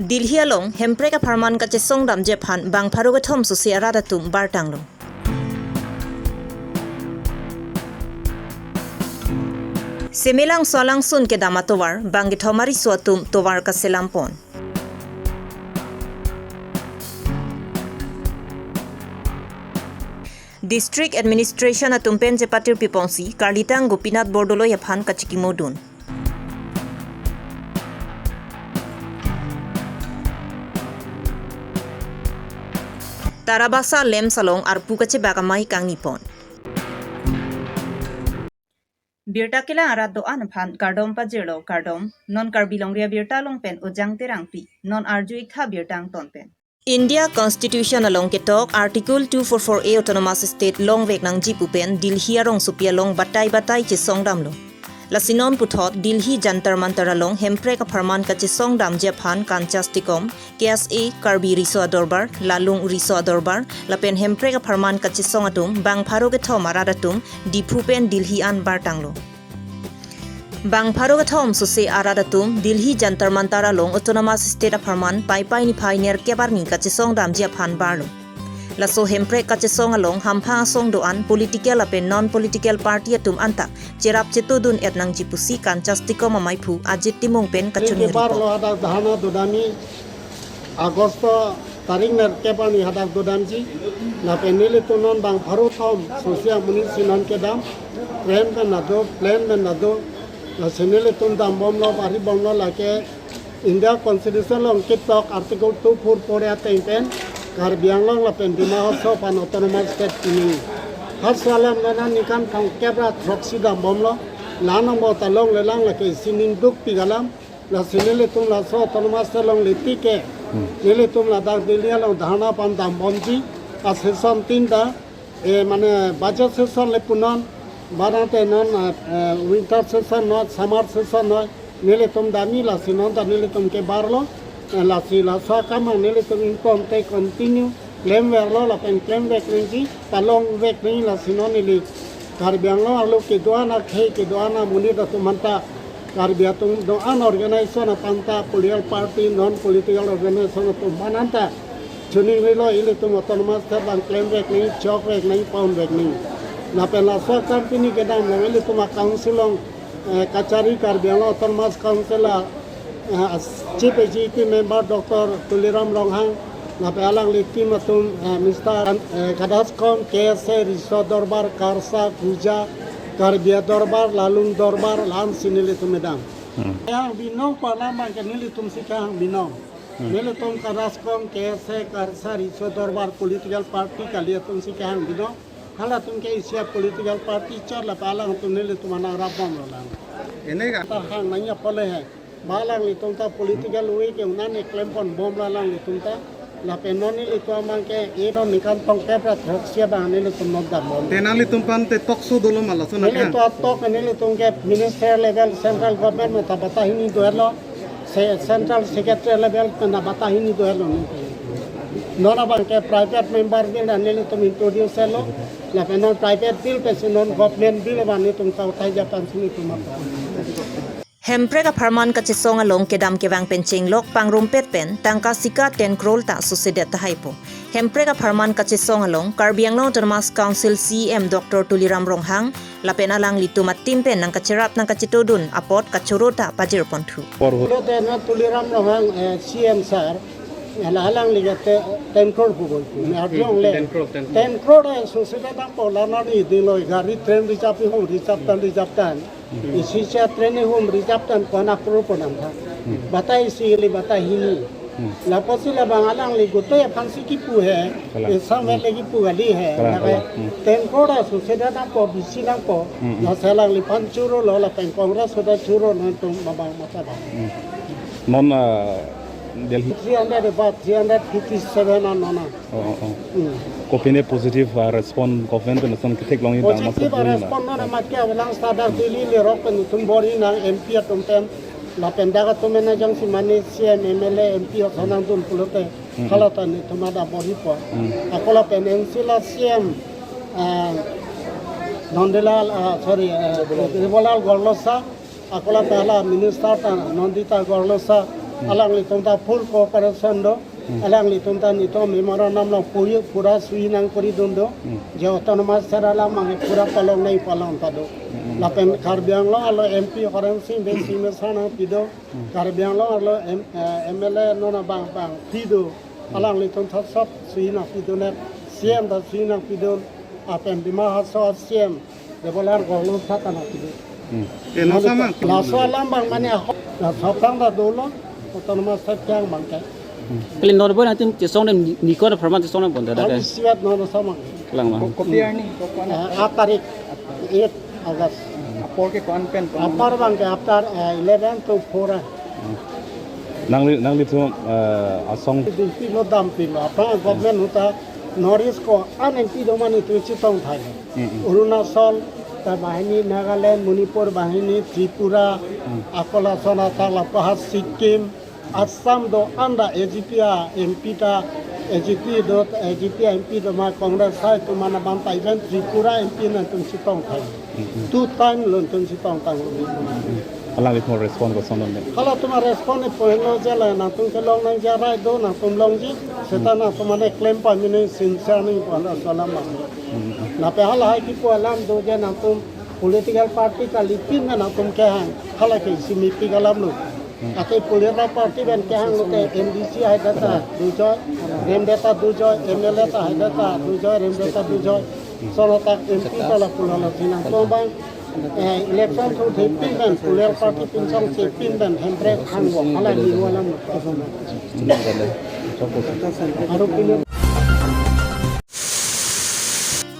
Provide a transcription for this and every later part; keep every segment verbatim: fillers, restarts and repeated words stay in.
Delhi along Hemprek apharman kachesong damji aphan bang pharo kethom sose arat atum bartanglo. Semelang Soalangsun kedam atovar bang kethom ariso atum tovar kaselam pon. District Administration atum pen chepatir piponsi Karlitang Gopinath Bordoloi aphan kachikimodun. Tarabasa LAMPS along arpu kachebak amei kangni pon. Birta kelang arat do-an aphan kardom pajirlo, kardom. Non Karbi Longri Abirta along pen Ujang Terangpi. Non arju iktha birta angton pen. India Constitution along ketok Article two four four A Autonomous State longvek nangji pu pen Delhi arongsopi along batai batai chesong damlo. Lasi non puthot Delhi Jantar Mantar along Hemprek apharman kachesong damji aphan Kanchas Tikom, K S A, Karbi Riso Adorbar, Lalung Riso Adorbar, lapen Hemprek apharman kachesong atum bang pharo kethom arat atum Diphu pen Delhi an bartanglo. Bang pharo kethom sose arat atum Delhi Jantar Mantar along Autonomous State apharman Paipai niphai nerkep arni kachesong damji aphan barlo. Laso Hemprek kachesong along hamphang asong do-an political lapen non-political party atum anta cherap chetodun et nangji pusi Kanchas Tikom amaiphu Ajit Timung pen kachoningri pon. Barlo hadak dharna dodamji August tarik nerkep arni hadak dodamji. Lapen nelitum non bang pharo kethom sose amonit si non kedam. Train pen nado, plane pen nado. Lasi nelitum dambomlo, baribomlo, lake India Constitution along ketok Article two four four A ateng pen Karbi Anglong lapen Dima Hasao aphan Autonomous State pini. Haso alam nana ningkan thomkep ra throksi dambomlo. La-an angbong ta longlelang, lake isi ning dukpik alam. Lasi nelitum laso Autonomous State longle tik ke, hmm, nelitum ladak Delhi along dharna pam dambomji. A session tinta, e, mane budget session le punon, barang te non, eh, eh, winter session noi, summer session noi, nelitum damji. Lasi non ta nelitum ke barlo, eh, lasi laso akam nelitum ingkong te continue klemverlo lapen klemvek nangji, palongvek nangji. Lasi non ili Karbi Anglong arlo kedo-an akhei, kedo-an amonit atum anta, Karbi atum do-an organization aphan ta, political party, non-political organization atum aphan anta choningrilo, ilitum Autonomous State bang klemvek nangji, chokvek nangji, paunvek nangji. Lapen laso akam pini kedam along ilitum a council along, eh, kachari Karbi Anglong Autonomous Council a, eh, Chief Executive Member Doctor Tuliram Ronghang, lapen alangli team atum, eh, Mister An-, eh, Kadaskon, K S A, Riso Dorbar, Karsa, Kuja, Karbi Dorbar, Lalung Dorbar, la-an si nelitum kedam. Hmm. Kehang binong pu alam abang ke nelitum si kehang binong. Hmm. Nelitum Kadaskon, K S A, Karsa, Riso Dorbar political party kali atum si kehang binong. Halatum ke isi a political party chot lapen alangtum nelitum anang rapbomlo lang. Ini ka? Ta hang nangji apot le he. Ba alanglitum ta political way ke un-an ne klempon bomlo alanglitum ta. Lapen non nelitum abang ke, e, non ningkan thomkep ra throksi abang nelitum non dambom. Te nanglitum aphan te tokso dolo ma laso na ke? Nelitum atok nelitum ke minister level central government mata bata hini do-etlo. Se-, central secretary level pen ta bata hini do-etlo nelitum. Non abang ke private member bill ta nelitum introduce-etlo. Lapen non private bill pensi non government bill abang nelitum kauthai japan si nelitum apa. Hemprek apharman kachesong along kedam kevang pen chenglok pangrumpet pen tangka sika ten crore ta sosedet tahai po. Hemprek apharman kachesong along Karbi Anglong Autonomous Council C E M Doctor Tuliram Ronghang lapen alanglitum a team pen nangkacherap nangkachetodun apot kachoro ta pajirponthu. Lo te na Tuliram Ronghang, eh, C E M sir, ala alangli ke te-, ten crore pu bol pu. Ne arjong le. Ten crore, ten crore. Ten crore, eh, sosedet dampo, la non idilo, gari train reserve hong, reserve tan, reserve tan. Hmm. Isi sia train hum reserve tan ko-an a crore ponam tha. Hmm. Bata isi ili bata hini. Hmm. Lapusi labang alangli gotoi aphan si kipu he. Kalang. Isam, hmm, le kipu kali he. Kalang, lake, kalang. Hmm. Ten crore sosedet dampo, bisi dampo. Hmm, hmm. Lasi alangliphan chorolo lapen Congress sudah choro nangtum abang mata bang. Hmm. Non, ah, Delhi. Three hundred, about three hundred fifty-seven an non. Oh, oh, oh. Hmm. Kopine positive, ah, response government pen ason ketheklong idang. Positive, ah, response non amat ke avelang, sada Delhi lerok pen itum bor-i nang, M P atum pen. Lapen dak atum ena jongsi mane C E M, M L A, M P ason nangdun pulote. Hmm. Hala ta nelitum ta bor-ipo. Hmm. Ako lapen N C la C E M, ah, Nandlal, ah, sorry, ah, Debolal Gorlosa. Ako la ta hala minister ta Nandita Gorlosa, Hmm. Alanglitum ta full cooperation do. Hmm. Alanglitum ta nelitum memorandum along puri pura sui nangkuri dun do. Hmm. Je autonomous state alam abang pura palong nangji pu alam ta do. Hmm. Lapen Karbi Anglong arlo M P Horensing Bey si mesen nangpi do. Hmm. Karbi Anglong arlo M-, eh, M L A non abang abang pi do. Hmm. Alanglitum ta sop sui nangpi do net. C M ta sui nangpi do. Lapen Dima Hasao C M Debolal Gorlosa ta nangpi do. Hmm. Eh, laso abang. Laso alam abang mane ahok. Laso aphrang ta dolo. Autonomous state kehang abang ke. Hmm. Kali non bo nangtum chesong dem ni, ni ko na pharman chesong dem pon ta. Kali ke? Siwat non laso abang. Kelang abang. Ko-, kopi arni, ko-, ko-, eh, aat tarik, eight August. Apor ke ko-an pen, ko-an? Apor abang ke after, eh, eleven to four, ah. Hmm. Nangli, nanglitum, eh, asong. Dingpi lo, dampilo. Aphrang government ahut ta North East ko-an M P do mane itum chetong thai. Hmm, hmm. Arunachal ta banghini, Nagaland, Manipur banghini, Tripura, hmm, ako lason athak lapu ahat Sikkim, Assam do-an ta A J P a M P ta, A J P do, A J P a M P do ma Congress hai tu mana banta even Tripura M P nangtum chetong thai. Hmm. Two time lo nangtum chetong tanglo. Alanglitum respond koson non de? Halatum a respond ni point lo je la nangtum kelong nangji arai do nangtum longji. Seta nangtum mane claim pameme nangji sincere nangji pu laso alam ma. Hmm. Lapen halahai kipu alam do je nangtum political party kalipin ma nangtum kehang. Hala ke isi mepik alam lo. Hmm. Athe political party pen kehang lo ke M D C hai ta dujoi, remdet ta dujoi, M L A ta hai ta dujoi, remdet ta dujoi. Lason athak M P ta lapu lalo sinang tong abang. Eh, election thothe pin pen, political party pinsong si pin pen, Hemprek hangvong, hala ni alam. Aru pin.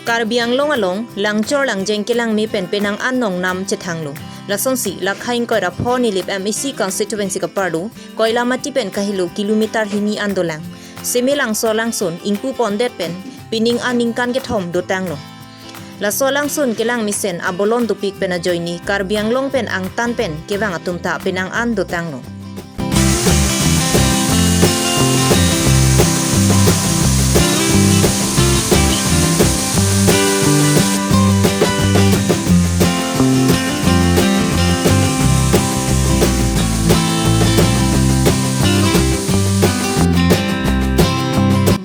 Karbi Anglong along, langchor langjeng kelang me pen penang an nongnam chethanglo. Lasonsi, Lakha ingkoi ra pho Nilip M A C constituency kaparlo, Koilamati pen kahelo kilometer hini an dolang. Seme Langso alangsun, ingpu pondet pen, pining aningkan kethom dotanglo. Laso alangsun kelang mesen abolon dopik pen ajoine Karbi Anglong pen angtan pen kevang atum ta penang an dotanglo.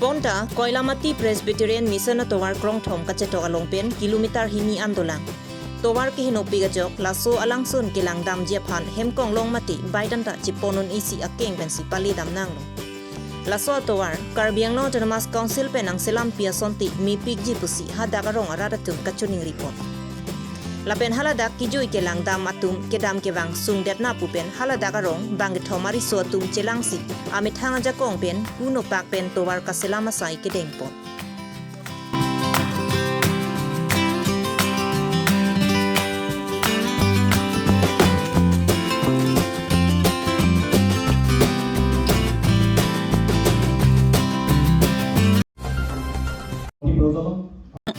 Bonta, Koilamati Presbyterian Mission atovar krongthom kachetok along pen kilometer hini an dolang. Tovar kehenopik ajok, laso alangsun kelang damji aphan hemkonglong mate baidanta chepon un-e si akeng pensi pale damnanglo. Laso atovar, Karbi Anglong Autonomous Council pen angselam pi asonte mepikji pusi hadak arong arat atum kachiningri pon. Lapen haladak kejui kelang dam atum kedam kevang sungdetna pu pen haladak arong bang kethom ariso atum chelangsi amethang ajakong pen kuno pak pen tovar kaselam asai kedeng pon.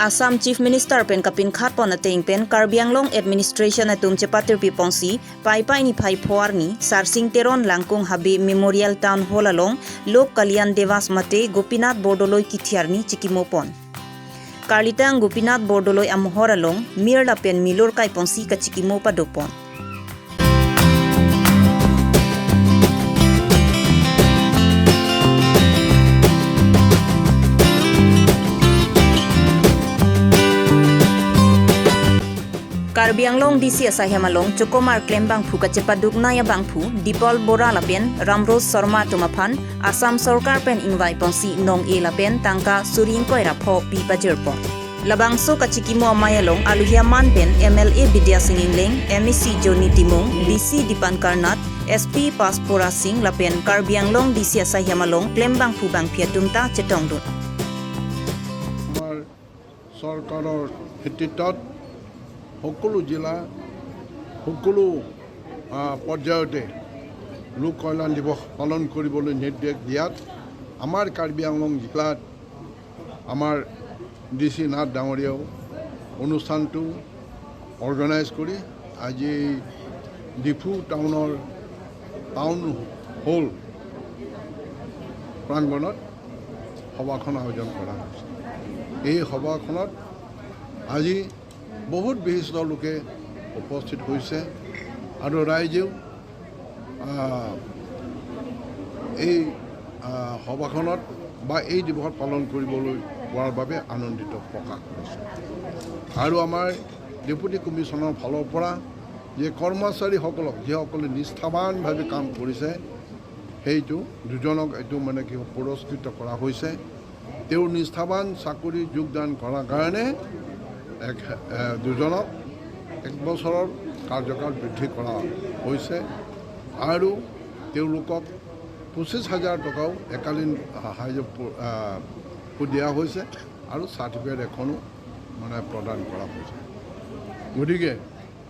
Assam Chief Minister pen kapinkhat pon ateng pen Karbi Anglong Administration atum chepatirpi ponsi Paipai niphai pho arni Sarsing Teron Langkung Habe Memorial Town Hall along Lok Kalyan Diwas mate Gopinath Bordoloi kithi arni chikimo pon. Karlitang Gopinath Bordoloi amohor along mir lapen milur kai ponsi kachikimo pado pon. Karbi Anglong D C asaihem along chokomar klembangphu kachepaduknei abangphu Dipal Bora lapen Ramroj Sharma atum aphan Assam sorkar pen ingvai ponsi nong-e lapen tangka suri ingkoi ra pho pi pajir pon. Labangso kachikimo amei along aluhi aman pen M L A Bidya Sing Engleng, M A C Johnny Timung, D C Dipankar Nath, S P Paspora Sing lapen Karbi Anglong D C asaihem along klembangphu bangphi atum ta chetongdun. আমাৰ চৰকাৰৰ নেতৃত্বত সকলো জিলা, সকলো, আহ, পৰ্যায়তে লোক কল্যাণ দিৱস পালন কৰিবলৈ নিৰ্দেশ দিয়াত আমাৰ কাৰ্বি আংলং জিলাত আমাৰ ডি চি নাথ ডাঙৰীয়াও অনুষ্ঠানটো অৰ্গেনাইজ কৰি আজি ডিফু টাউনৰ টাউন হল প্ৰাংগণত সভাখন আয়োজন কৰা হৈছে। এই সভাখনত আজি বহুত বিশিষ্ট লোকে উপস্থিত হৈছে আৰু ৰাইজেও, আহ, এই আহ, সভাখনত বা এই দিৱসত পালন কৰিবলৈ পোৱাৰ বাবে আনন্দিত প্ৰকাশ কৰিছোঁ। আৰু আমাৰ ডেপুটি কমিশ্যনৰ ফালৰ পৰা যে কৰ্মচাৰীসকলক, যিসকলে নিষ্ঠাৱানভাৱে কাম কৰিছে, সেইটো দুজনক এইটো মানে কি পুৰস্কৃত কৰা হৈছে। তেওঁৰ নিষ্ঠাৱান চাকৰি যোগদান কৰাৰ কাৰণে এক, এ, দুজনক এক বছৰৰ কাৰ্যকাল বৃদ্ধি কৰা হৈছে আৰু তেওঁলোকক পঁচিছ হাজাৰ টকাও একালীন সাহায্য প-, আহ, দিয়া হৈছে আৰু চাৰ্টিফিকেট এখনো মানে প্ৰদান কৰা হৈছে। গতিকে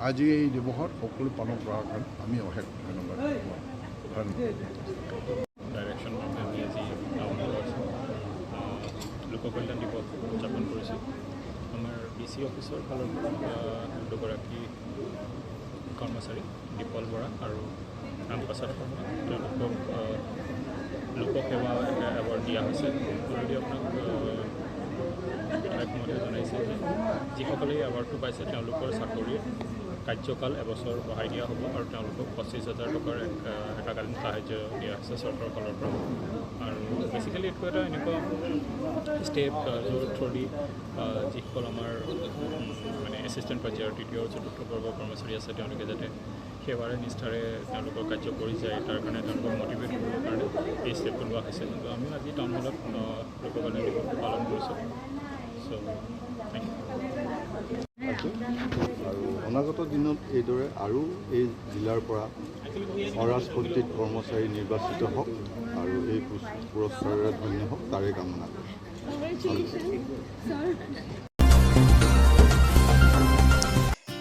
আজি এই দিৱসত সকলো পালন কৰাৰ কাৰণে আমি অশেষ ধন্যবাদ। ধন্যবাদ। ডাইৰেকশ্যন মতে আমি আজি টাউন হলত, আহ, লোককল্যাণ দিৱস উদযাপন কৰিছোঁ। আমাৰ ডি চি অফিচৰ ফালৰ পৰা, আহ, দুগৰাকী কৰ্মচাৰী, দীপল বৰা আৰু ৰামপ্ৰসাদ শৰ্মা, তেওঁলোকক, আহ, লোকসেৱা এটা এৱাৰ্ড দিয়া হৈছে। অলৰেডি আপোনাক, আহ, বিধায়ক মহোদয়ে জনাইছে যে যিসকলে এই এৱাৰ্ডটো পাইছে, তেওঁলোকৰ চাকৰিৰ কাৰ্যকাল এবছৰ বঢ়াই দিয়া হ'ব আৰু তেওঁলোকক পঁচিছ হাজাৰ টকাৰ এক, আহ, একাকালীন সাহায্য দিয়া হৈছে চৰকাৰৰ ফালৰ পৰা। আৰু বেচিকেলি এইটো এটা এনেকুৱা ষ্টেপ, আহ, য'ৰ থ্ৰুদি, আহ, যিসকল আমাৰ, উম, মানে এছিষ্টেণ্ট পৰ্যায়ৰ তৃতীয় আৰু চতুৰ্থ বৰ্গৰ কৰ্মচাৰী আছে, তেওঁলোকে যাতে সেৱাৰে নিষ্ঠাৰে তেওঁলোকৰ কাৰ্য কৰি যায়, তাৰ কাৰণে তেওঁলোকক মটিভেট কৰিবৰ কাৰণে এই ষ্টেপটো লোৱা হৈছে। তো আমি আজি টাউন হলত, আহ, লোককল্যাণ দিৱসটো পালন কৰিছোঁ। চ' থেংক ইউ। আছে আৰু অনাগত দিনত এইদৰে আৰু এই জিলাৰ পৰা অৰাজপন্থী কৰ্মচাৰী নিৰ্বাচিত হওক আৰু এই পুৰস্-, পুৰস্কাৰেৰে ধন্য হওক, তাৰে কামনা কৰিছোঁ।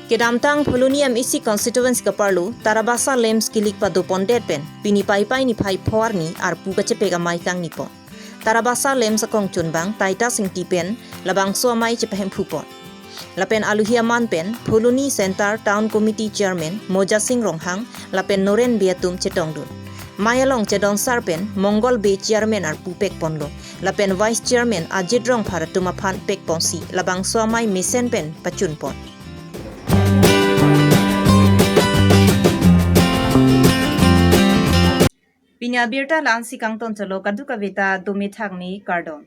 Kedamtang Phuloni M A C constituency keparlo Tarabasa LAMPS kilik padopondet pen pini Paipai niphai pho arni arpu kachepek amei kangnipon. Tarabasa LAMPS akongchunbang Titus Ingti pen labangso amei chepahemphupon. Lapen aluhi aman pen Phuloni Centre Town Committee Chairman Mojasing Ronghang lapen Noren Bey atum chetongdun. Mei along chedonsar pen Mongol Bey Chairman arpu pekponlo. Lapen Vice Chairman Ajit Rongphar atum aphan pekponsi labangso amei mesen pen pachunpon. Pini abirta la-ansi kangton cholo, kadokave ta dome thakme, kardom.